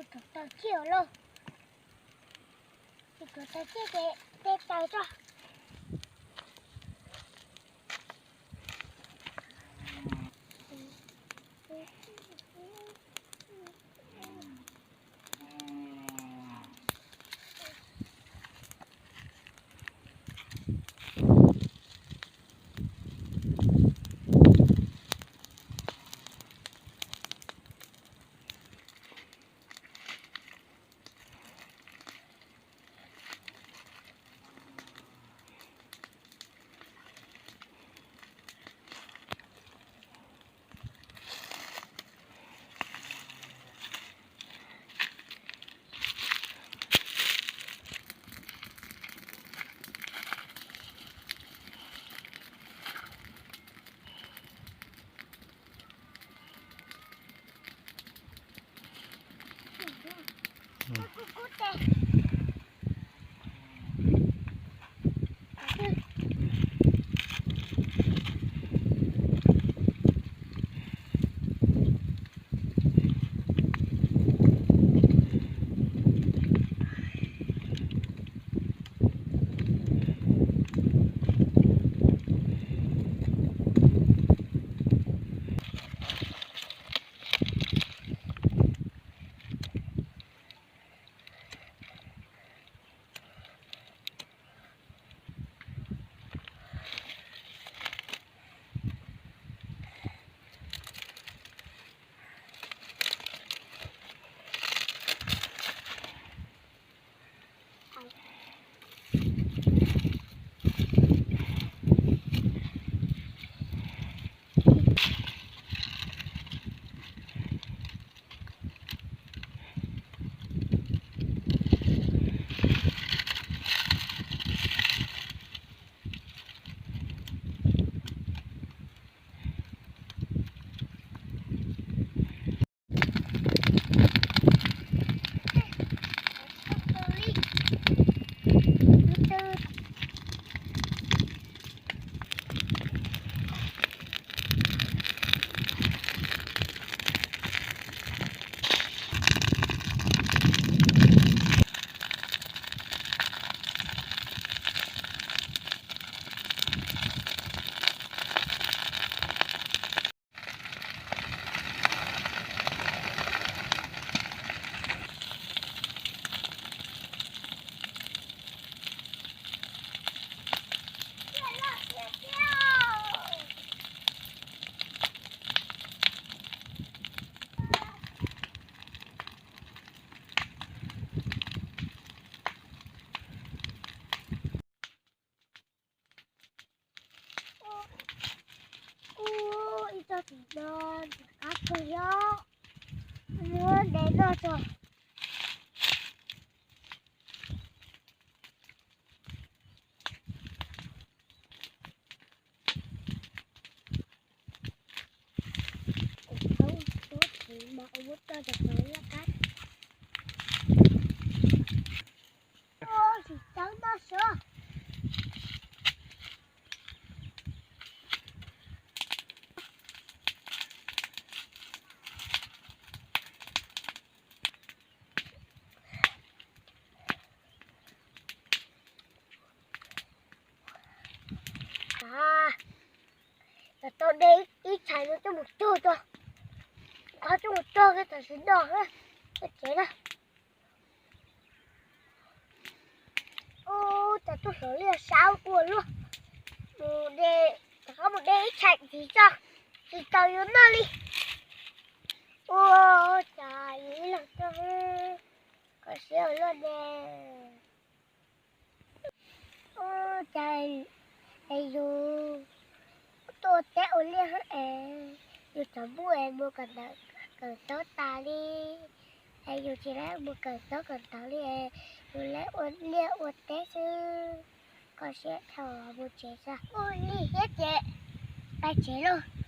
Yus rov tau ciaj lauj. Yus rov tau ciaj ces tej taws tso. Tsis no, qab kawg thiab. Muab de noj tso. Kuv thaub tub txiv mas ua muab tso rau tau ib qab. Ua tsis txawb noj suav. Tau de ib tshais no coj mus cog tso, qhov coj mus cog kiag tam sim no, tsev na. Ua cas tub hluas liaj sab ua luaj. Mus de, rov qab mus de ib tshais ntxiv tso, tsis tau yuav noj li. Ua cas yus ib leeg tuaj, kho siab ua luaj ne. Ua cas es yus tuaj ua teb ua liaj es yus txawm muab es mus kawm ntawv kawm taub tas li, es yus tsis lab mus kawm taub kawm ntawv li, yus lab ua liaj ua teb xwb. Kho siab dhau mus tsev tso. Ua li thiab ces pais tsev lauj.